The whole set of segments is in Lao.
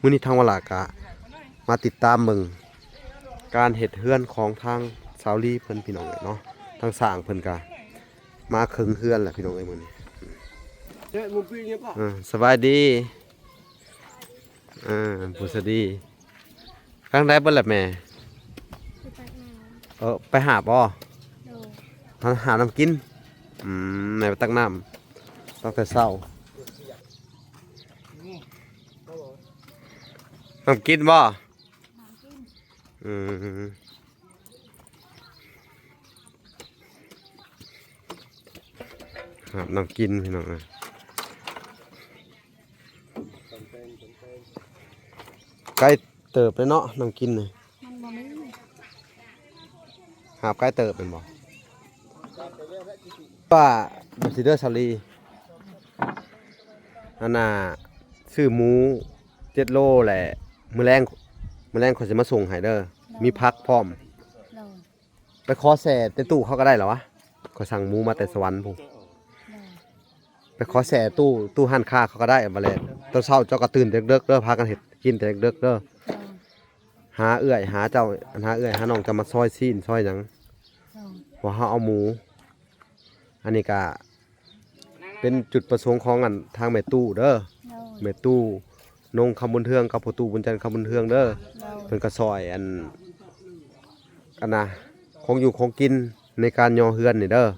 ມື້ນີ້ທາງວາລາກະມາຕິດຕາມເບິ່ງການເຮັດເຮືອນຂອງທາງສາວລີເພິ່ນ ພີ່ນ້ອງເອີຍເນາະ. ທາງຊ່າງເພິ່ນກະມາເຄິ່ງເຮືອນແລ້ວ ພີ່ນ້ອງເອີຍ ມື້ນີ້. ເອີ ສະບາຍດີ. ເອີ ຜູ້ສະດີ ທາງໃດເບິດລະແມ່? ໄປຕັກນ້ຳ. ເອີ ໄປຫາບບໍ່? ໂດຍ. ຫາ ຫານ້ຳກິນ. ອືມ ແມ່ໄປຕັກນ້ຳຕັ້ງແຕ່ເຊົ້າ. ນ້ຳກິນບໍ່? ນ້ຳກິນ. ອືມ ຫາບນ້ຳກິນ ພີ່ນ້ອງເອີຍ. ໄກເຕີບເລີຍເນາະ ນ້ຳກິນນີ້. ມັນບໍ່ມີ. ຫາບໄກເຕີບແມ່ນບໍ່? ວ່າ ເດີ ສາວລີ ອັນນ່າ ຊື້ໝູເຈັດໂລແຫຼະ ມື້ແລງ ມື້ແລງຂ້ອຍຊິມາສົ່ງໃຫ້ເດີ. ໂດຍ. ມີຜັກພ້ອມ. ໂດຍ. ໄປຂໍແຊ່ແຕ່ຕູ້ເຂົາກໍໄດ້ລະວະ. ຂ້ອຍສັ່ງໝູມາແຕ່ສະຫວັນພຸ້ນ. ໂດຍ. ໄປຂໍແຊ່ຕູ້ ຕູ້ຮ້ານຄ້າເຂົາກໍໄດ້. ບັດແລ້ວຕອນເຊົ້າເຈົ້າກໍຕື່ນແຕ່ເດິກໆເດີ ພາກັນເຮັດກິນແຕ່ເດິກໆເດີ. ໂດຍ. ຫາເອື້ອຍຫາເຈົ້າ ຫາເອື້ອຍຫານ້ອງເຈົ້າມາຊອຍຊີ້ນຊອຍຫຍັງ. ໂດຍ. ວ່າເຮົາເອົາໝູ. ອັນນີ້ກະເປັນຈຸດປະສົງຂອງອັນທາງແມ່ຕູ້ເດີ. ໂດຍ. ແມ່ຕູ້ ນົງຄຳບຸນເຮືອງ ກັບພໍ່ຕູ້ບຸນຈັນຄຳບຸນເຮືອງເດີ. ໂດຍ. ເພິ່ນກໍຊ່ອຍອັນ ອັນນະ ຂອງຢູ່ຂອງກິນໃນການຍໍເຮືອນນີ້ເດີ. ໂດຍ.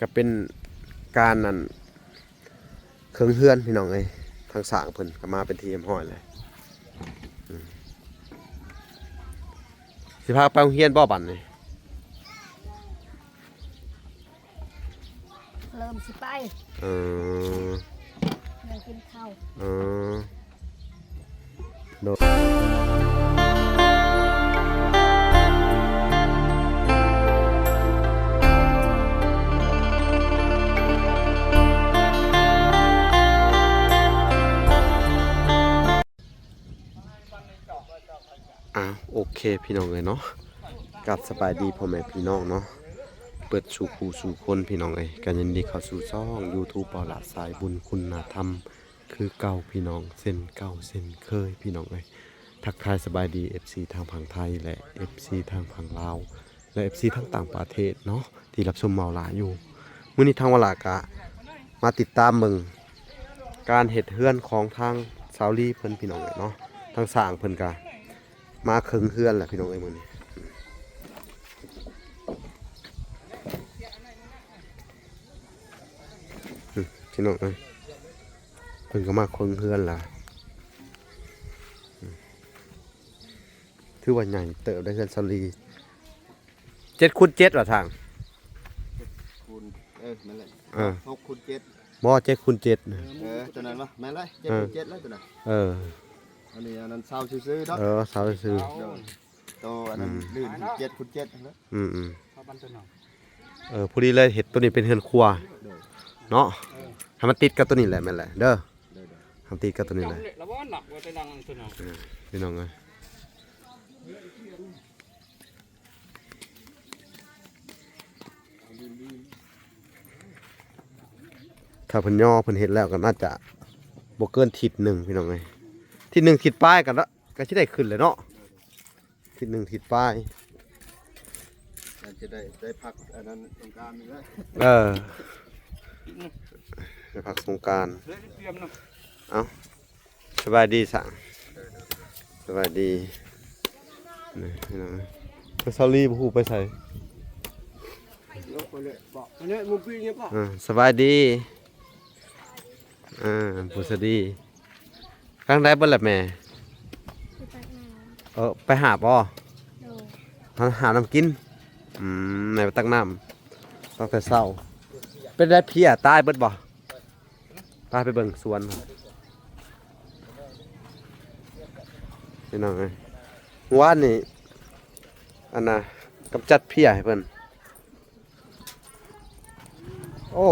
ກໍເປັນການອັນ ເຄິ່ງເຮືອນ ພີ່ນ້ອງເອີຍ. ທາງຊ່າງເພິ່ນກໍມາເປັນທີ່ຮຽບຮ້ອຍແລ້ວ. ອືມ ຊິພາໄປໂຮງຮຽນບໍ່ບັດນີ້? ເລີ່ມຊິໄປ. ເອີ ຍັງກິນເຂົ້າ. ເອີ ໂດຍ. ອ່າ ໂອເຄ ພີ່ນ້ອງເອີຍເນາະ, ກັບສະບາຍດີພໍ່ແມ່ພີ່ນ້ອງເນາະ ເບິດສູ່ຄູ່ສູ່ຄົນ ພີ່ນ້ອງເອີຍ. ກໍຍິນດີເຂົ້າສູ່ຊ່ອງ YouTube ບ່າວຫຼ້າສາຍບຸນຄຸນນະທຳ ຄືເກົ່າ ພີ່ນ້ອງ, ເຊັ່ນເກົ່າເຊັ່ນເຄີຍ ພີ່ນ້ອງເອີຍ. ທັກທາຍສະບາຍດີ ເອັຟຊີ ທາງຝັ່ງໄທ ແລະ ເອັຟຊີ ທາງຝັ່ງລາວ ແລະ ເອັຟຊີ ທາງຕ່າງປະເທດເນາະ ທີ່ຮັບຊົມເວົ້າຫຼາຍຢູ່. ມື້ນີ້ທາງວາລາກະມາຕິດຕາມເບິ່ງການເຮັດເຮືອນຂອງທາງສາວລີເພິ່ນ ພີ່ນ້ອງເອີຍເນາະ. ທາງຊ່າງເພິ່ນກະມາເຄິ່ງເຮືອນແລ້ວ ພີ່ນ້ອງເອີຍ ມື້ນີ້. ອືມ ພີ່ນ້ອງເອີຍ ເພິ່ນກໍມາເຄິ່ງເຮືອນແລ້ວ. ອືມ ຖືວ່າໃຫຍ່ເຕີບໄດ໋ເຮືອນສາວລີ. ເຈັດຄູນເຈັດວ່າທາງ ເຈັດຄູນ ເອີ ແມ່ນແຫຼະ. ເອີ ຫົກຄູນເຈັດ. ບໍ່ ເຈັດຄູນເຈັດ. ເອີ ຕົວນັ້ນວະ ແມ່ນແຫຼະ ເຈັດຄູນເຈັດແລ້ວຕົວນັ້ນ. ເອີ ອັນນີ້ອັນນັ້ນເຊົາຊື່ໆດອກ. ເອີ ເຊົາຊື່ໆ. ໂດຍ. ໂຕອັນນັ້ນ ອືມ ລື່ນເຈັດຄູນເຈັດຫັ້ນແຫຼະ. ອືມໆ ເອີ ພໍດີເລີຍ ເຮັດຕົວນີ້ເປັນເຮືອນຄົວ. ໂດຍ. ເນາະ ເອີ ໃຫ້ມັນຕິດກັບຕົວນີ້ແຫຼະ ແມ່ນແຫຼະເດີ. ໂດຍໆ ໃຫ້ມັນຕິດກັບຕົວນີ້ແຫຼະ. ເອີ ພີ່ນ້ອງເອີຍ ຖ້າເພິ່ນຍໍເພິ່ນເຮັດແລ້ວກໍໜ້າຈະບໍ່ເກີນທິດໜຶ່ງ ພີ່ນ້ອງເອີຍ. ທິດໜຶ່ງທິດປາຍກໍ ກໍຊິໄດ້ຂຶ້ນແຫຼະເນາະ. ທິດໜຶ່ງທິດປາຍ ອາດຈະໄດ້ ໄດ້ພັກອັນນັ້ນສົງການນີ້ແຫຼະ. ເອີ ໄດ້ພັກສົງການ. ເອົ້າ ສະບາຍດີຊ່າງ. ສະບາຍດີ. ນີ້ພີ່ນ້ອງເອີຍ ສາວລີບໍ່ຮູ້ໄປໃສ. ເອີ ສະບາຍດີ. ເອີ ຜູ້ສະດີ ທາງໃດເບິດລະແມ່? ໄປຕັກນ້ຳ. ເອີ ໄປຫາບໍ່? ໂດຍ. ຫາ ຫານ້ຳກິນ. ອືມ ແມ່ໄປຕັກນ້ຳຕັ້ງແຕ່ເຊົ້າ. ເປັນໃດ ເພຍຕາຍເບິດບໍ່? ພາໄປເບິ່ງສວນ ພີ່ນ້ອງເອີຍ. ມື້ວານນີ້ ອັນນ່າ ກຳຈັດເພຍໃຫ້ເພິ່ນ. ໂອ້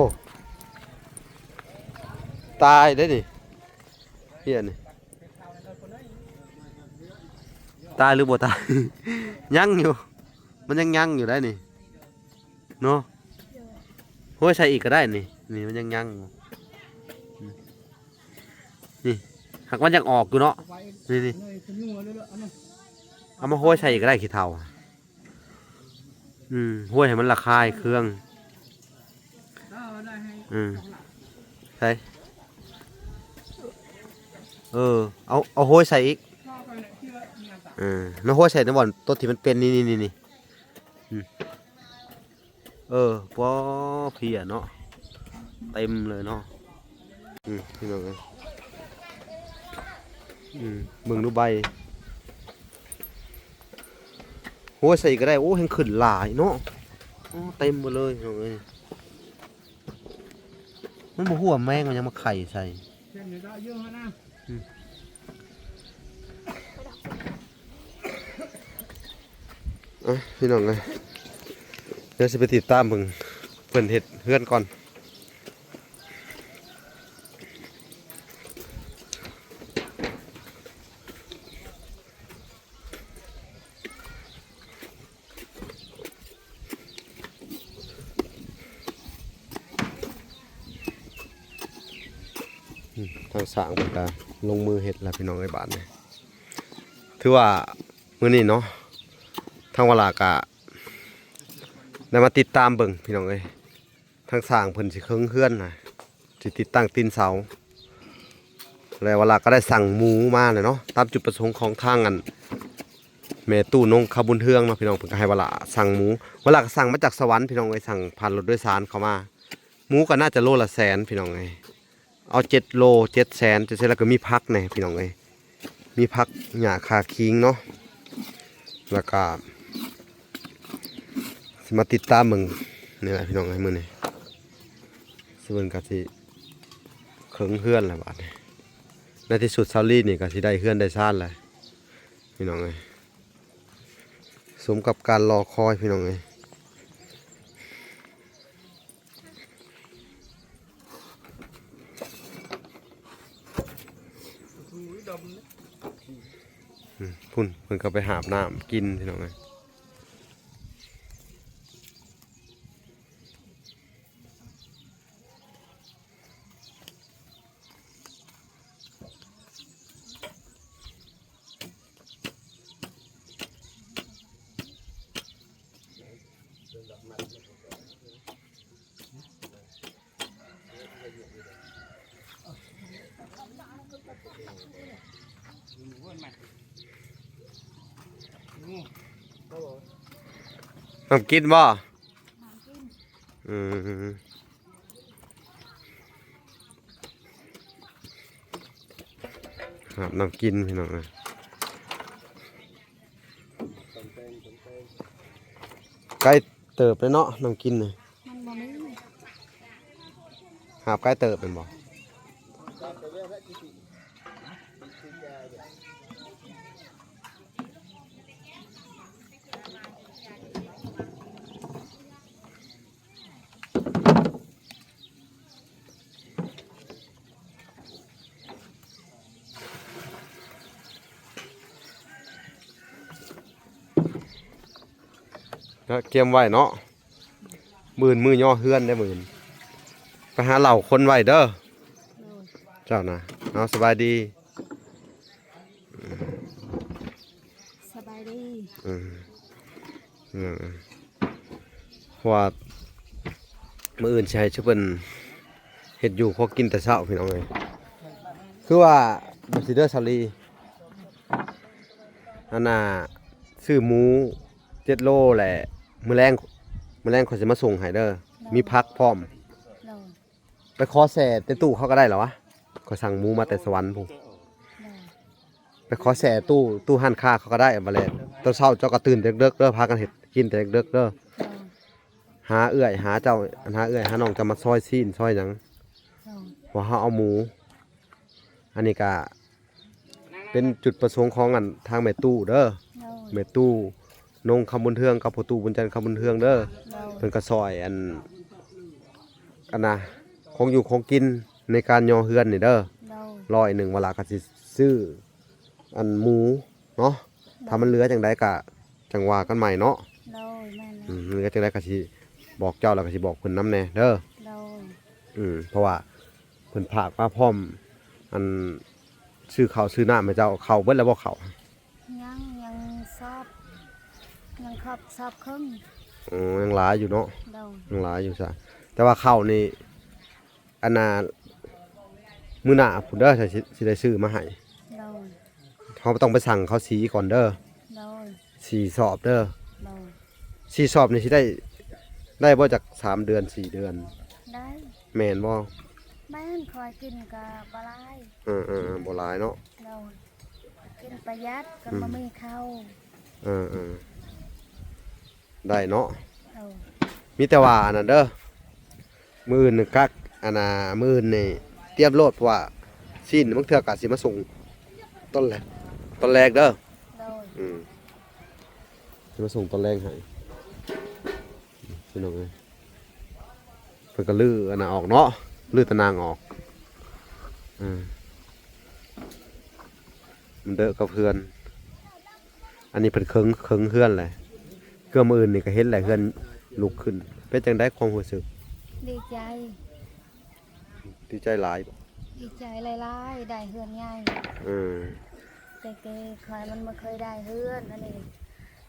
ຕາຍເດ້ນີ້ ເພຍນີ້ ຕາຍຫຼືບໍ່ຕາຍ? ຍັງຢູ່ ມັນຍັງຍັງຢູ່ໄດ໋ນີ້ເນາະ. ໂອ້ຍ ໃສ່ອີກກໍໄດ້ນີ້ ນີ້ມັນຍັງຍັງຢູ່. ນີ້ ຫ ມັນຍັງອອກຢູ່ເນາະ. ນີ້ໆ ເອົາມາໂຮຍໃສ່ອີກກໍໄດ້ ຂີ້ເຖົ້າ. ອືມ ໂຮຍໃຫ້ມັນລະຄາຍເຄືອງ. ອືມ ໃສ່ ເອີ ເອົາ ເອົາໂຮຍໃສ່ອີກ. ເອີ ມາໂຮຍໃສ່ໃນບ່ອນໂຕທີ່ມັນເປັນ ນີ້ໆໆ ອືມ. ເອີ ປໍ ເພຍເນາະ ເຕັມເລີຍເນາະ. ອືມ ພີ່ນ້ອງເອີຍ ອືມ ເບິ່ງດູໃບ ໂອ້ຍ ໃສ່ອີກກໍໄດ້. ໂອ້ ແຮ່ງຂຶ້ນຫຼາຍເນາະ. ໂອ້ ເຕັມໝົດເລີຍ ພີ່ນ້ອງເອີຍ. ມັນບໍ່ຮູ້ວ່າແມງມັນຍັງມາໄຂ່ໃສ່. ອືມ ອ່ະ ພີ່ນ້ອງເອີຍ ດຽວຊິໄປຕິດຕາມເບິ່ງເພິ່ນເຮັດເຮືອນກ່ອນ. ອືມ ທາງຊ່າງເພິ່ນກະລົງມືເຮັດແລ້ວ ພີ່ນ້ອງເອີຍ. ບາດນີ້ ຖືວ່າມື້ນີ້ເນາະ ທາງວາລາກະໄດ້ມາຕິດຕາມເບິ່ງ ພີ່ນ້ອງເອີຍ. ທາງຊ່າງເພິ່ນຊິເຄິ່ງເຮືອນນະ ຊິຕິດຕັ້ງຕີນເສົາ ແລະ ວາລາກໍໄດ້ສັ່ງໝູມາແລ້ວເນາະ ຕາມຈຸດປະສົງຂອງທາງ ອັນ ແມ່ຕູ້ນົງຄຳບຸນເຮືອງເນາະ ພີ່ນ້ອງ. ເພິ່ນກໍໃຫ້ວາລາສັ່ງໝູ ວາລາກໍສັ່ງມາຈາກສະຫວັນ ພີ່ນ້ອງເອີຍ. ສັ່ງຜ່ານລົດໂດຍສານເຂົ້າມາ ໝູກໍໜ້າຈະໂລລະແສນ ພີ່ນ້ອງເອີຍ. ເອົາເຈັດໂລ ເຈັດແສນ ຈັ່ງຊີ້. ແລ້ວກໍມີຜັກແດ່ ພີ່ນ້ອງເອີຍ ມີຜັກ ຫຍ້າ ຂ່າ ຂີງເນາະ. ແລ້ວກໍຊິມາຕິດຕາມເບິ່ງນີ້ແຫຼະ ພີ່ນ້ອງເອີຍ. ມື້ນີ້ສະເບິ່ງກໍຊິເຄິ່ງເຮືອນແລ້ວບາດນີ້. ໃນທີ່ສຸດ ຊາວລີນີ້ກໍຊິໄດ້ເຮືອນໄດ້ຊານແລ້ວ ພີ່ນ້ອງເອີຍ. ສົມກັບການລໍຄອຍ ພີ່ນ້ອງເອີຍ. ອືມ ພຸ້ນ ເພິ່ນກໍໄປຫາບນ້ຳກິນ ພີ່ນ້ອງເອີຍ. ນ້ຳກິນບໍ່? ນ້ຳກິນ ອືມ ຫາບນ້ຳກິນ ພີ່ນ້ອງເອີຍ. ໄກເຕີບເດ້ເນາະ ນ້ຳກິນນີ້ ມັນບໍ່ມີ ຫາບໄກເຕີບແມ່ນບໍ່? ກະກຽມໄວ້ເນາະ ມື້ອື່ນມື້ຍໍເຮືອນເດ້ມື້ອື່ນ. ໄປຫາເຫຼົ້າຄົນໄວ້ເດີ ໂດຍ ເຈົ້ານະ. ເອົາ ສະບາຍດີ. ສະບາຍດີ ອືມ ເອີ ເພາະວ່າມື້ອື່ນຊິໃຫ້ຊຸເພິ່ນເຮັດຢູ່ພໍກິນແຕ່ເຊົ້າ ພີ່ນ້ອງເອີຍ. ຄືວ່າແບບຊີ້ເດີ ສາວລີ ອັນນ່າ ຊື້ໝູເຈັດໂລ ແລະ ມື້ແລງ ມື້ແລງຂ້ອຍຊິມາສົ່ງໃຫ້ເດີ ໂດຍ ມີຜັກພ້ອມ ໂດຍ. ໄປຂໍແຊ່ແຕ່ຕູ້ເຂົາກໍໄດ້ລະວະ ຂ້ອຍສັ່ງໝູມາແຕ່ສະຫວັນພຸ້ນ. ໄປຂໍແຊ່ຕູ້ ຕູ້ຮ້ານຄ້າເຂົາກໍໄດ້ ບັດແລ້ວຕອນເຊົ້າເຈົ້າກໍຕື່ນແຕ່ເດິກໆເດີ ພາກັນເຮັດກິນແຕ່ເດິກໆເດີ. ຫາເອື້ອຍຫາເຈົ້າ ຫາເອື້ອຍຫານ້ອງເຈົ້າມາຊອຍຊີ້ນຊອຍຫຍັງ ເພາະເຮົາເອົາໝູ. ອັນນີ້ກະ ເປັນຈຸດປະສົງຂອງ ອັນ ທາງແມ່ຕູ້ເດີ ໂດຍ ແມ່ຕູ້ນົງຄຳບຸນເຮືອງກັບພໍ່ຕູ້ບຸນຈັນຄຳບຸນເຮືອງເດີ ໂດຍ ເພິ່ນກໍຊ່ອຍ ອັນ ອັນນະ ຂອງຢູ່ຂອງກິນໃນການຍໍເຮືອນນີ້ເດີ ໂດຍ ຮ້ອຍໜຶ່ງ ວາລາກໍຊິຊື້ ອັນ ໝູເນາະ ໂດຍ ຖ້າມັນເຫຼືອຈັ່ງໃດກໍຈັ່ງວ່າກັນໃໝ່ເນາະ ໂດຍ ແມ່ນແລ້ວ ອືມ ເຫຼືອຈັ່ງໃດກໍຊິບອກເຈົ້າ ແລ້ວກໍຊິບອກເພິ່ນນຳແດ່ເດີ ໂດຍ ອືມ ເພາະວ່າ ເພິ່ນຝາກມາພ້ອມ ອັນ ຊື້ເຂົ້າຊື້ນ້ຳໃຫ້ເຈົ້າ ເຂົ້າເບິດແລ້ວບໍ່ເຂົ້າ? ຍັງ ຍັງຊອບ ຍັງຄອບຊອບເຄິ່ງ. ອໍ ຍັງຫຼາຍຢູ່ເນາະ. ໂດຍ ຍັງຫຼາຍຢູ່ຊະ ແຕ່ວ່າເຂົ້ານີ້ ອັນນ່າ ມື້ໜ້າພຸ້ນເດີ ຊິ ຊິໄດ້ຊື້ມາໃຫ້. ໂດຍ ເຮົາຕ້ອງໄປສັ່ງເຂົາສີກ່ອນເດີ. ໂດຍ ສີ່ຊອບເດີ. ໂດຍ ສີ່ຊອບນີ້ຊິໄດ້ ໄດ້ບໍ່ຈັກສາມເດືອນ ສີ່ເດືອນ? ໄດ້. ແມ່ນບໍ່? ແມ່ນ ຂ້ອຍກິນກໍບໍ່ຫຼາຍ. ເອີໆ ບໍ່ຫຼາຍເນາະ. ໂດຍ ກິນປະຢັດກໍ ອືມ ບໍ່ມີເຂົ້າ. ເອີໆ ໄດ້ເນາະ. ໂດຍ ມີແຕ່ວ່າອັນນັ້ນເດີ ມື້ອື່ນກັກ ອັນນ່າ ມື້ອື່ນນີ້ຕຽມໂລດ ເພາະວ່າຊີ້ນບາງເທື່ອກໍຊິມາສົ່ງຕອນແລງ ຕອນແລງເດີ. ໂດຍ ອືມ ຊິມາສົ່ງຕອນແລງໃຫ້ ພີ່ນ້ອງເອີຍ. ເພິ່ນກໍຮື້ອັນນັ້ນອອກເນາະ ຮື້ຕາໜ່າງອອກ. ເອີ ມັນເດີະກັບເຮືອນ. ອັນນີ້ເພິ່ນເຄິ່ງ ເຄິ່ງເຮືອນແຫຼະ. ເກືອບມື້ອື່ນນີ້ກໍເຫັນແຫຼະ ເຮືອນລຸກຂຶ້ນ. ເປັນຈັ່ງໃດຄວາມຮູ້ສຶກ? ດີໃຈ. ດີໃຈຫຼາຍບໍ່? ດີໃຈຫຼາຍໆ ໄດ້ເຮືອນໃຫຍ່. ເອີ ແຕ່ກ່ອນຂ້ອຍມັນບໍ່ເຄີຍໄດ້ເຮືອນ ອັນນີ້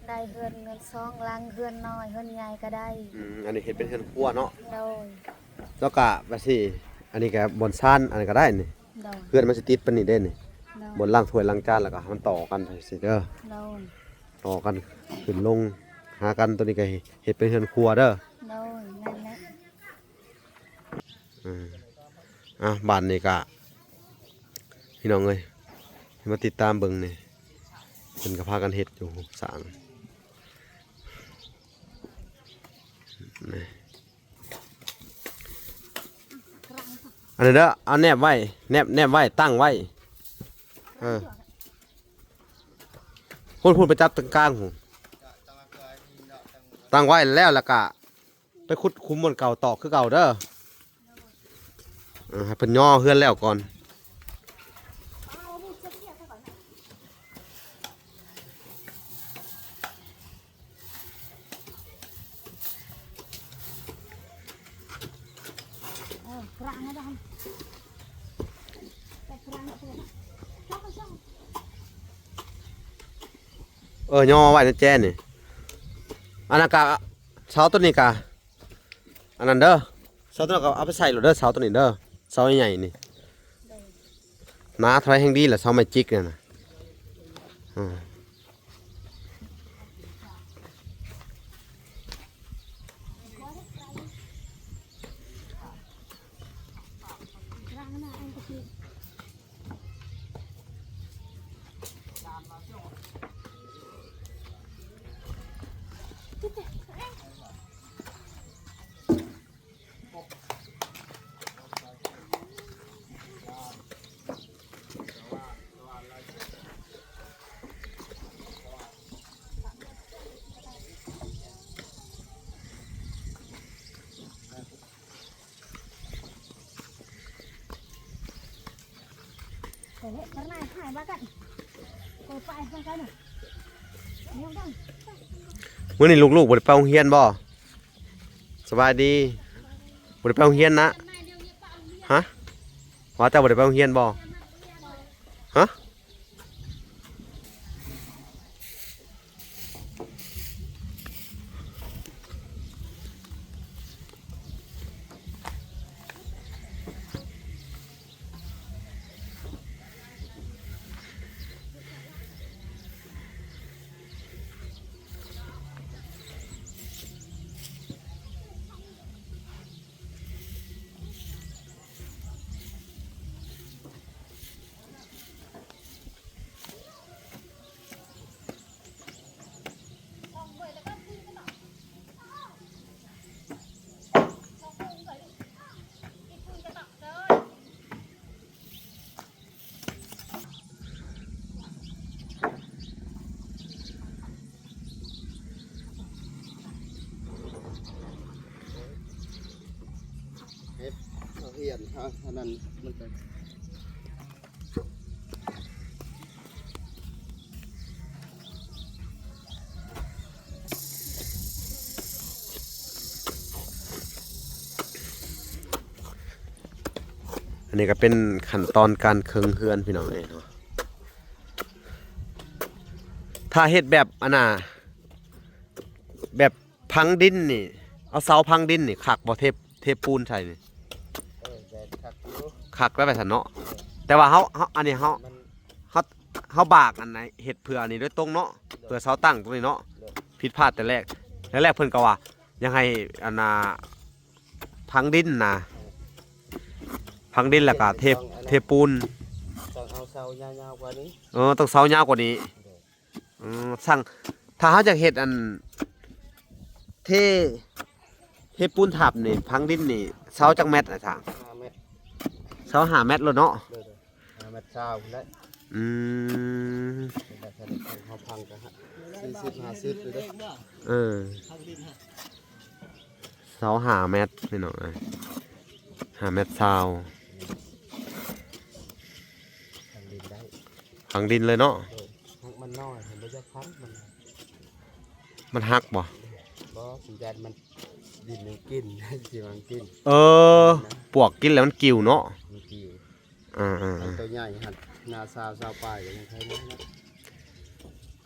ໄດ້ເຮືອນ ເຮືອນສອງຫຼັງ ເຮືອນນ້ອຍເຮືອນໃຫຍ່ກໍໄດ້. ອືມ ອັນນີ້ເຮັດເປັນເຮືອນຄົວເນາະ. ໂດຍ ແລ້ວກະວ່າຊິ ອັນນີ້ກະບ່ອນຊານ ອັນນີ້ກໍໄດ້ນີ້. ໂດຍ ເຮືອນມັນຊິຕິດປານນີ້ເດ້ນີ້. ໂດຍ ບ່ອນລ້າງຖ້ວຍລ້າງຈານ ແລ້ວກໍໃຫ້ມັນຕໍ່ກັນໄປຊີ້ເດີ. ໂດຍ ຕໍ່ກັນຂຶ້ນລົງຫາກັນ. ໂຕນີ້ກໍເຮັດເປັນເຮືອນຄົວເດີ. ໂດຍ ນັ້ນແຫຼະ. ເອີ ອ່ະ ບາດນີ້ກະ ພີ່ນ້ອງເອີຍ ໃຫ້ມາຕິດຕາມເບິ່ງນີ້ ເພິ່ນກໍພາກັນເຮັດຢູ່ ສ້າງນີ້. ອັນນີ້ເດີ ເອົາແນບໄວ້ ແນບ ແນບໄວ້ ຕັ້ງໄວ້. ເອີ ພຸ້ນໆ ໄປຈັບຕະກາງພຸ້ນ ຕັ້ງໄວ້ແລ້ວ ແລ້ວກະ ໄປຂຸດຂຸມບ່ອນເກົ່າຕອກຄືເກົ່າເດີ. ເອີ ໃຫ້ເພິ່ນຍໍເຮືອນແລ້ວກ່ອນ. ເອີ ຍໍໄວ້ໃນແຈນີ້. ອັນນັ້ນກະ ເສົາໂຕນີ້ກະ ອັນນັ້ນເດີ ເສົາໂຕນັ້ນກໍເອົາໄປໃສ່ໂລດເດີ ເສົາໂຕນີ້ເດີ ເສົາໃຫຍ່ໆນີ້. ໂດຍ ໜາເທົ່າໃດແຮ່ງດີລະ ເສົາໄມ້ຈິກນັ້ນນະ. ອືມ ມື້ນີ້ລູກໆບໍ່ໄດ້ໄປໂຮງຮຽນບໍ່? ສະບາຍດີ. ບໍ່ໄດ້ໄປໂຮງຮຽນນະ? ຮະ? ວ່າເຈົ້າບໍ່ໄດ້ໄປໂຮງຮຽນບໍ່? ຮະ? ເຮັດເຂົາຮຽນເຂົາອັນນັ້ນມັນກໍ ອັນນີ້ກໍເປັນຂັ້ນຕອນການເຄິ່ງເຮືອນ ພີ່ນ້ອງເອີຍເນາະ. ຖ້າເຮັດແບບອັນນ່າ ແບບພັງດິນນີ້ ເອົາເສົາພັງດິນນີ້ຄັກບໍ່? ເທ ເທປູນໃສ່ນີ້ ເອີ ແມ່ນຄັກຢູ່ ຄັກແລ້ວວ່າຊັ້ນເນາະ. ແຕ່ວ່າເຮົາ ເຮົາ ອັນນີ້ເຮົາ ມັນ ເຮົາ ເຮົາບາກອັນໃດ ເຮັດເພື່ອອັນນີ້ໂດຍຕົງເນາະ ໂດຍ ເພື່ອເສົາຕັ້ງຕົງນີ້ເນາະ ໂດຍ ຜິດພາດແຕ່ແລກ. ແລກໆເພິ່ນກໍວ່າ ຢາກໃຫ້ອັນນ່າ ພັງດິນນະ ເອີ ພັງດິນແລ້ວກໍເທ ເທປູນ ຕ້ອງເອົາເສົາຍາວໆກວ່ານີ້. ເອີ ຕ້ອງເສົາຍາວກວ່ານີ້ ໂດຍ ອືມ ຊ່າງ ຖ້າເຮົາຢາກເຮັດອັນ ເທ ເທປູນທັບນີ້ ພັງດິນນີ້ ເສົາຈັກແມັດອາຈານ? ຫ້າແມັດ ເສົາຫ້າແມັດໂລດເນາະ. ໂດຍ ໂດຍ ຫ້າແມັດຊາວພຸ້ນແຫຼະ. ອືມ ເຮົາພັງກໍສີ່ສິບ ຫ້າສິບຢູ່ເດ້. ເອີ ເສົາຫ້າແມັດພີ່ນ້ອງເອີຍ ຫ້າແມັດຊາວ ພັງດິນໄດ້ ພັງດິນເລີຍເນາະ. ໂດຍ ຮັກມັນນ້ອຍ ເພິ່ນບໍ່ຢາກພັງ ມັນ ມັນຫັກບໍ່? ບໍ່ ຊິຢ້ານມັນ ດິນມັນກິນ ຊິມັນກິນ. ເອີ ນະ ປວກກິນແລ້ວມັນກິວເນາະ ມັນກິວ. ອ່າໆໆ ອັນໂຕໃຫຍ່ຫັ້ນ ໜ້າຊາວ ຊາວປາຍກໍຍັງໄຄມາເນາະ.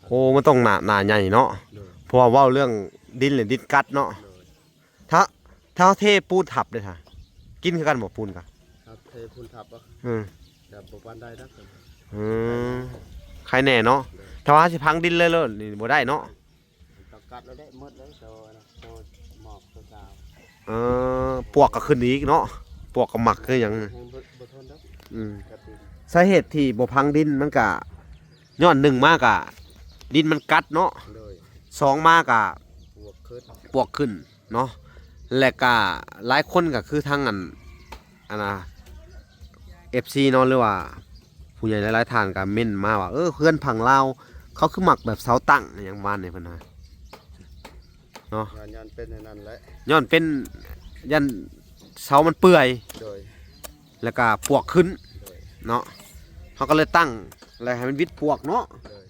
ໂອ້ ມັນຕ້ອງໜ້າ ໜ້າໃຫຍ່ເນາະ. ໂດຍ ເພາະວ່າເວົ້າເລື່ອງດິນແຫຼະ ດິນກັດເນາະ. ໂດຍ ຖ້າ ຖ້າເຮົາເທປູນທັບເດ້ ຖ້າ ກິນຄືກັນບໍ່ ປູນກະ? ຖ້າເທປູນທັບບໍ່? ອືມ ກໍບໍ່ປານໃດດອກ. ອືມ ໄຄແນ່ເນາະ. ໂດຍ ຖ້າວ່າເຮົາຊິພັງດິນເລີຍໂລດນີ້ບໍ່ໄດ້ເນາະ. ຕ້ອງກັດແລ້ວເດ້ ໝົດເລີຍ ໂຕ ໂຕໝອກ ໂຕສາວ. ເອີ ປວກກໍຂຶ້ນອີກເນາະ ປວກກໍໝັກຄືຫຍັງ ແຮງບໍ່ ບໍ່ທົນດອກ. ອືມ ກັດດິນ ສາເຫດທີ່ບໍ່ພັງດິນ ມັນກະຍ້ອນ ໜຶ່ງມາກະດິນມັນກັດເນາະ. ໂດຍ ສອງມາກະປວກຂຶ້ນ ປວກຂຶ້ນເນາະ. ແລະກະຫຼາຍຄົນກໍຄືທາງອັນ ອັນນ່າ ເອັຟຊີເນາະ ຫຼືວ່າຜູ້ໃຫຍ່ຫຼາຍໆທ່ານກໍເມັ້ນມາວ່າ ເອີ ເຮືອນພັງລາວ ເຂົາຄືມັກແບບເສົາຕັ້ງຫຍັງປະມານນີ້ ເພິ່ນວ່າເນາະ. ຍ້ອນ ຍ້ອນເປັນອັນນັ້ນແຫຼະ ຍ້ອນເປັນ ຢ້ານເສົາມັນເປື່ອຍ. ໂດຍ ແລ້ວກໍປວກຂຶ້ນ. ໂດຍ ເນາະ ເຮົາກໍເລີຍຕັ້ງ ແລ້ວໃຫ້ມັນວິດປວກເນາະ. ໂດຍ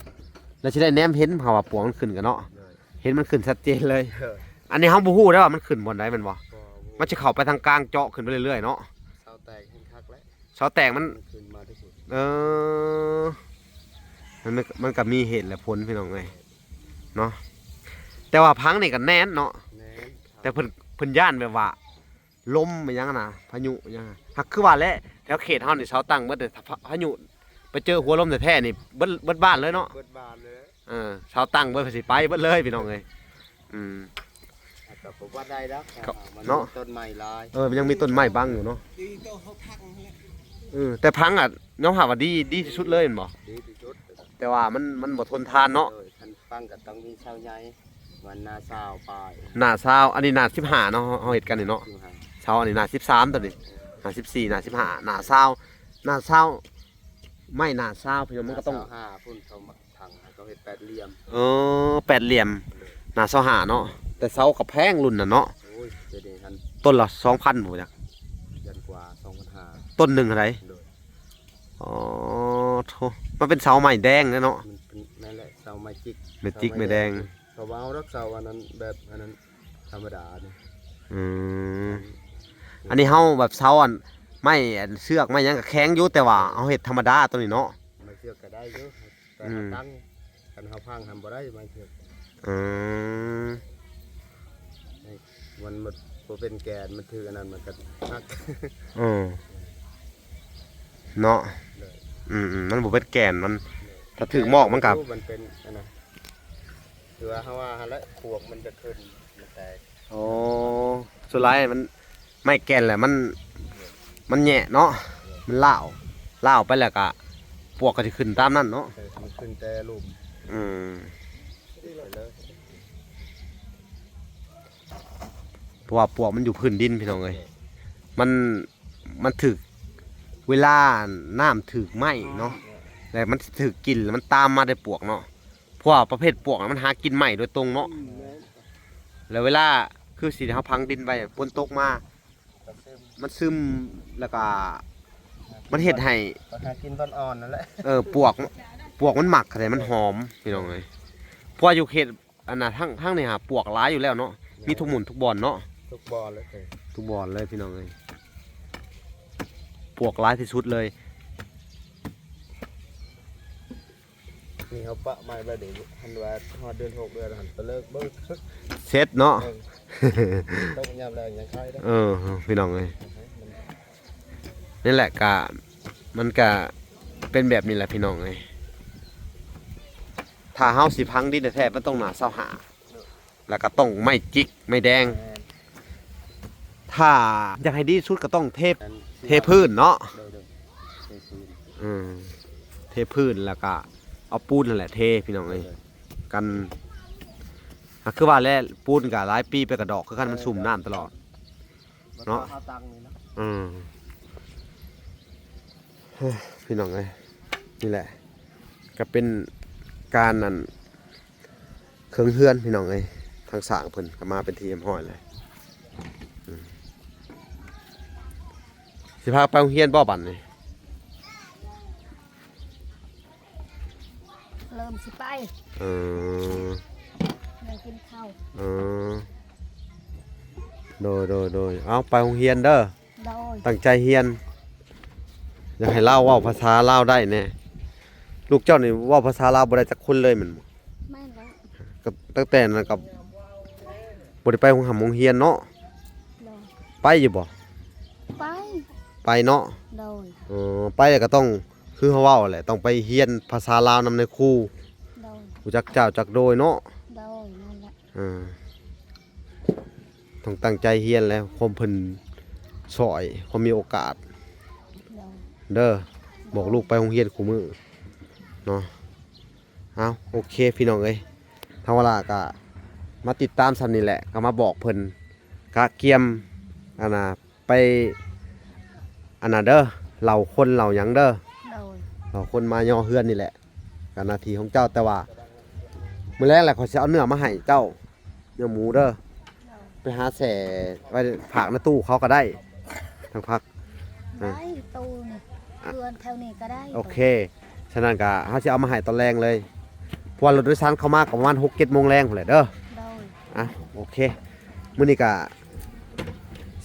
ແລ້ວຊິໄດ້ແນມເຫັນ ເພາະວ່າປວກມັນຂຶ້ນກັນເນາະ. ໂດຍ ເຫັນມັນຂຶ້ນຊັດເຈນເລີຍ. ເອີ ອັນນີ້ເຮົາບໍ່ຮູ້ເດ້ວ່າມັນຂຶ້ນບ່ອນໃດແມ່ນບໍ່? ບໍ່ ມັນຊິເຂົ້າໄປທາງກາງ ເຈາະຂຶ້ນໄປເລື້ອຍໆເນາະ. ເສົາແຕກແຮງຄັກແຫຼະ ເສົາແຕກມັນ ມັນຂຶ້ນມາທີ່ສຸດ. ເອີ ມັນ ມັນ ມັນກໍມີເຫດແລະຜົນພີ່ນ້ອງເອີຍເນາະ. ແຕ່ວ່າພັງນີ້ກໍແໜ້ນເນາະ. ແໜ້ນ ແຕ່ເພິ່ນ ເພິ່ນຢ້ານແບບວ່າ ລົມອີຫຍັງນະ ພາຍຸອີຫຍັງ ຫາກຄືວ່າແຫຼະ ແຖວເຂດເຮົານີ້ເສົາຕັ້ງເບິດເດ້. ຖ້າພາ ພາຍຸໄປເຈີຫົວລົມແທ້ໆນີ້ ເບິດ ເບິດບ້ານເລີຍເນາະ. ເບິດບ້ານເລີຍ. ເອີ ເສົາຕັ້ງເບິດ ເພິ່ນຊິໄປເບິດເລີຍພີ່ນ້ອງເອີຍ. ອືມ ກໍບໍ່ວ່າໄດ້ດອກ ກໍ ມັນ ເນາະ ມີຕົ້ນໄມ້ຫຼາຍ. ເອີ ມັນຍັງມີຕົ້ນໄມ້ບັງຢູ່ເນາະ. ເອີ ແຕ່ພັງອະ ຍອມຮັບວ່າດີ ດີທີ່ສຸດເລີຍແມ່ນບໍ່? ດີທີ່ສຸດ ແຕ່ວ່າມັນ ມັນບໍ່ທົນທານເນາະ. ເອີ ຄັນຟັງກໍຕ້ອງມີເສົາໃຫຍ່ ມັນໜ້າຊາວປາຍ ໜ້າຊາວ ອັນນີ້ໜ້າສິບຫ້າເນາະ ເຮົາ ເຮົາເຮັດກັນນີ້ເນາະ. ສິບຫ້າ ເສົາອັນນີ້ໜ້າສິບສາມ ໂຕນີ້ ໜ້າສິບສີ່ ໜ້າສິບຫ້າ ໜ້າຊາວ ໜ້າຊາວ ໄມ້ໜ້າຊາວ ພີ່ນ້ອງ ມັນກໍຕ້ອງ ໜ້າຊາວຫ້າພຸ້ນ ເຂົາມາຖັງ ເຂົາເຮັດແປດຫຼ່ຽມ. ເອີ ແປດຫຼ່ຽມ ໜ້າຊາວຫ້າເນາະ. ແຕ່ເສົາກໍແພງລຸ້ນນັ້ນເນາະ. ໂອ້ຍ ດຽວນີ້ຫັ້ນ ຕົ້ນລະສອງພັນບໍ່ຈັກ ຢ້ານກວ່າ ສອງພັນຫ້າ ຕົ້ນໜຶ່ງເທົ່າໃດ? ໂດຍ ອໍ ໂທ້ ມັນເປັນເສົາໄມ້ແດງເດ້ເນາະ. ມັນເປັນ ນັ້ນແຫຼະ ເສົາໄມ້ຈິກ ໄມ້ຈິກ ເສົາໄມ້ແດງ ໄມ້ແດງ. ເຂົາບໍ່ເອົາດອກເສົາອັນນັ້ນ ແບບອັນນັ້ນທຳມະດານີ້. ອືມ ອັນນີ້ເຮົາແບບເສົາອັນ ໄມ້ອັນເຊືອກໄມ້ຫຍັງກໍແຂງຢູ່ ແຕ່ວ່າເຮົາເຮັດທຳມະດາໂຕນີ້ເນາະ. ໄມ້ເຊືອກກໍໄດ້ຢູ່ ແຕ່ ອືມ ເຮົາຕັ້ງ ຄັນເຮົາພັງຫັ້ນບໍ່ໄດ້ໄມ້ເຊືອກ. ອືມ ມັນ ມັນບໍ່ເປັນແກນ ມັນຖືກອັນນັ້ນມັນກໍຫັກ. ເອີ ເນາະ. ໂດຍ ອືມໆ ມັນບໍ່ເປັນແກນມັນ ໂດຍ ຖ້າຖືກໝອກມັນກໍ ມັນເປັນອັນນັ້ນ ຄືວ່າເຮົາວ່າຫັ້ນແຫຼະ ປວກມັນຈະຂຶ້ນ ມັນແຕກ. ອໍ ສ່ວນຫຼາຍມັນ ໄມ້ແກ່ນແຫຼະ ມັນ ມັນແຍະເນາະ ມັນລ້າວ ລ້າວໄປແລ້ວກະ ປວກກໍຊິຂຶ້ນຕາມນັ້ນເນາະ. ເອີ ມັນຂຶ້ນແຕ່ລຸ່ມ. ອືມ ເພາະວ່າປວກມັນຢູ່ພື້ນດິນ ພີ່ນ້ອງເອີຍ ມັນ ມັນຖືກ ເວລານ້ຳຖືກໄມ້ເນາະ ແລ້ວມັນຖືກກິນ ແລ້ວມັນຕາມມາໄດ້ປວກເນາະ. ເພາະວ່າປະເພດປວກນະ ມັນຫາກິນໄມ້ໂດຍຕົງເນາະ. ອືມ ແລ້ວເວລາຄືຊິເຮົາຝັງດິນໄວ້ ຝົນຕົກມາ ມັນຊຶມ ແລ້ວກະມັນເຮັດໃຫ້ ມັນຫາກິນບ່ອນອ່ອນນັ້ນແຫຼະ. ເອີ ປວກ ປວກມັນມັກ ແຕ່ມັນຫອມ ພີ່ນ້ອງເອີຍ. ເພາະວ່າຢູ່ເຂດ ອັນນ່າ ທາງ ທາງນີ້ຫາປວກຫຼາຍຢູ່ແລ້ວເນາະ. ແມ່ນ ມີທຸກໝູ່ທຸກບ່ອນເນາະ. ທຸກບ່ອນເລີຍ ທຸກບ່ອນເລີຍ ພີ່ນ້ອງເອີຍ ປວກຫຼາຍທີ່ສຸດເລີຍ. ນີ້ເຮົາປະໄມ້ໄວ້ນີ້ ຄັນວ່າຮອດເດືອນຫົກເດືອນຫັ້ນ ໄປເລີກເບິ່ງ ເສັດເນາະ ເອີ ຕົກຍາມແລ້ງຍັງຂາຍໄດ້ ເອີ ພີ່ນ້ອງເອີຍ ນີ້ແຫຼະກະ ມັນກະເປັນແບບນີ້ແຫຼະພີ່ນ້ອງເອີຍ ຖ້າເຮົາຊິຝັງດິນແທ້ໆ ມັນຕ້ອງໜ້າຊາວຫ້າ ແລ້ວກໍຕ້ອງໄມ້ຈິກໄມ້ແດງ ແມ່ນ ຖ້າຢາກໃຫ້ດີທີ່ສຸດກໍຕ້ອງເທ ແມ່ນ ເທພື້ນເນາະ ໂດຍໆ ເທພື້ນ ອືມ ເທພື້ນແລ້ວກໍເອົາປູນຫັ້ນແຫຼະເທພີ່ນ້ອງເອີຍ ໂດຍໆ ກັນ ກໍຄືວ່າແຫຼະ ປູນກໍຫຼາຍປີໄປກໍດອກຄືກັນ ມັນຊຸ່ມນ້ຳຕະຫຼອດ ເນາະ ເຮົາຕັ້ງນີ້ເນາະ ອືມ ເຮີ້ຍ ພີ່ນ້ອງເອີຍ ນີ້ແຫຼະ ກໍເປັນການອັນ ເຄື່ອງເຮືອນພີ່ນ້ອງເອີຍ ທາງຊ່າງເພິ່ນກໍມາເປັນທີ່ຮຽບຮ້ອຍແລ້ວ ອືມ ຊິພາໄປໂຮງຮຽນບໍ່ບັດນີ້? ເລີ່ມຊິໄປ ເອີ ຍັງກິນເຂົ້າ ເອີ ໂດຍໆໆ ເອົາໄປໂຮງຮຽນເດີ ໂດຍ ຕັ້ງໃຈຮຽນ ຢາກໃຫ້ລາວເວົ້າພາສາລາວໄດ້ແດ່ ລູກເຈົ້ານີ້ເວົ້າພາສາລາວບໍ່ໄດ້ຈັກຄົນເລີຍແມ່ນບໍ່? ແມ່ນແລ້ວ ກໍຕັ້ງແຕ່ນັ້ນກໍບໍ່ໄດ້ໄປໂຮງຮ່ຳໂຮງຮຽນເນາະ ໂດຍ ໄປຢູ່ບໍ່? ໄປ ໄປເນາະ ໂດຍ ເອີ ໄປແລ້ວກໍຕ້ອງ ຄືເຮົາເວົ້າແຫຼະ ຕ້ອງໄປຮຽນພາສາລາວນຳນາຍຄູ ໂດຍ ຮູ້ຈັກເຈົ້າຈັກໂດຍເນາະ ໂດຍ ນັ້ນແຫຼະ ເອີ ຕ້ອງຕັ້ງໃຈຮຽນແຫຼະ ຄວາມເພິ່ນຊ່ອຍ ຄວາມມີໂອກາດ ໂດຍ ເດີ ບອກລູກໄປໂຮງຮຽນຄູ່ມື້ເນາະ ເອົາ ໂອເຄພີ່ນ້ອງເອີຍ ທາງວາລາກໍມາຕິດຕາມຊ່ຳນີ້ແຫຼະ ກໍມາບອກເພິ່ນ ກະກຽມ ອັນນ່າ ໄປ ອັນນ່າເດີ ເຫຼົ່າຄົນເຫຼົ່າຫຍັງເດີ ໂດຍ ເຫຼົ່າຄົນມາຍໍເຮືອນນີ້ແຫຼະ ກໍໜ້າທີ່ຂອງເຈົ້າ ແຕ່ວ່າມື້ແລງແຫຼະ ຂ້ອຍຊິເອົາເນື້ອມາໃຫ້ເຈົ້າ ເນື້ອໝູເດີ ໂດຍ ໄປຫາແຊ່ໄວ້ຝາກນາຕູ້ເຂົາກໍໄດ້ ທາງພັກ ໄດ້ ອ່າ ຕູ້ນີ້ ອ່າ ເຮືອນແຖວນີ້ກໍໄດ້ ໂອເຄ ສະນັ້ນກໍເຮົາຊິເອົາມາໃຫ້ຕອນແລງເລີຍ ເພາະວ່າລົດໂດຍສານເຂົ້າມາກໍປະມານຫົກເຈັດໂມງແລງພຸ້ນແຫຼະເດີ ໂດຍ ອ່ະ ໂອເຄ ມື້ນີ້ກໍ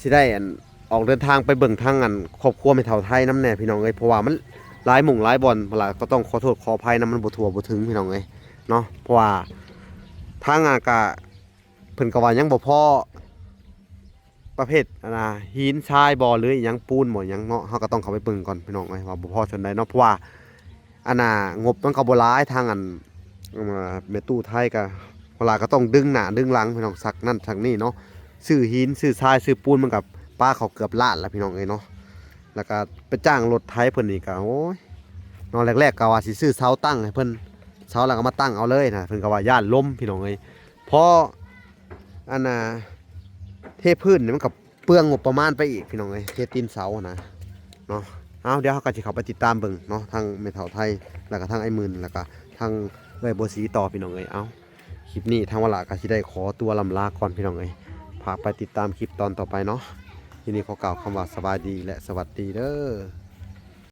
ຊິໄດ້ອັນ ອອກເດີນທາງໄປເບິ່ງທາງອັນຄອບຄົວແມ່ເຖົ້າໄທນຳແດ່ພີ່ນ້ອງເອີຍ ເພາະວ່າມັນຫຼາຍໝ່ອງຫຼາຍບ່ອນ ເພາະວ່າກໍຕ້ອງຂໍໂທດຂໍອະໄພນຳ ມັນບໍ່ທົ່ວບໍ່ເຖິງພີ່ນ້ອງເອີຍເນາະ ເພາະວ່າທາງອັນກະ ເພິ່ນກໍວ່າຍັງບໍ່ພໍປະເພດອັນນ່າ ຫີນຊາຍບໍ່ ຫຼືອີ່ຫຍັງ ປູນບໍ່ຫຍັງເນາະ ເຮົາກໍຕ້ອງເຂົ້າໄປເບິ່ງກ່ອນພີ່ນ້ອງເອີຍ ວ່າບໍ່ພໍສ່ວນໃດເນາະ ເພາະວ່າ ອັນນ່າ ງົບມັນກໍບໍ່ຫຼາຍ ທາງອັນ ເອີ ແມ່ຕູ້ໄທກໍ ເວລາກໍຕ້ອງດຶງໜ້າດຶງຫຼັງພີ່ນ້ອງ ຊັກນັ້ນຊັກນີ້ເນາະ ຊື້ຫີນຊື້ຊາຍຊື້ປູນ ມັນກໍປາເຂົ້າເກືອບລ້ານລະພີ່ນ້ອງເອີຍເນາະ ແລ້ວກໍໄປຈ້າງລົດໄຖເພິ່ນນີ້ກໍ ໂອ້ຍ ເນາະ ແລກໆກໍວ່າຊິຊື້ເສົາຕັ້ງໃຫ້ເພິ່ນ ເສົາແລ້ວກໍມາຕັ້ງເອົາເລີຍນະ ເພິ່ນກໍວ່າຢ້ານລົມພີ່ນ້ອງເອີຍ ເພາະ ອັນນ່າ ເທພື້ນນີ້ມັນກໍ ເປືອງງົບປະມານໄປອີກພີ່ນ້ອງເອີຍ ເທຕີນເສົານະເນາະ ເອົາ ດຽວເຮົາກໍຊິເຂົ້າໄປຕິດຕາມເບິ່ງເນາະ ທັງແມ່ເຖົ້າໄທ ແລ້ວກໍທັງອ້າຍໝື່ນ ແລ້ວກໍທັງເອື້ອຍບົວສີຕໍ່ພີ່ນ້ອງເອີຍ ເອົາ ຄລິບນີ້ທາງວາລາກໍຊິໄດ້ຂໍຕົວລ່ຳລາກ່ອນພີ່ນ້ອງເອີຍ ຝາກໄປຕິດຕາມຄລິບຕອນຕໍ່ໄປເນາະ ຄລິບນີ້ຂໍກ່າວຄຳວ່າສະບາຍດີ ແລະ ສະຫວັດດີເດີ.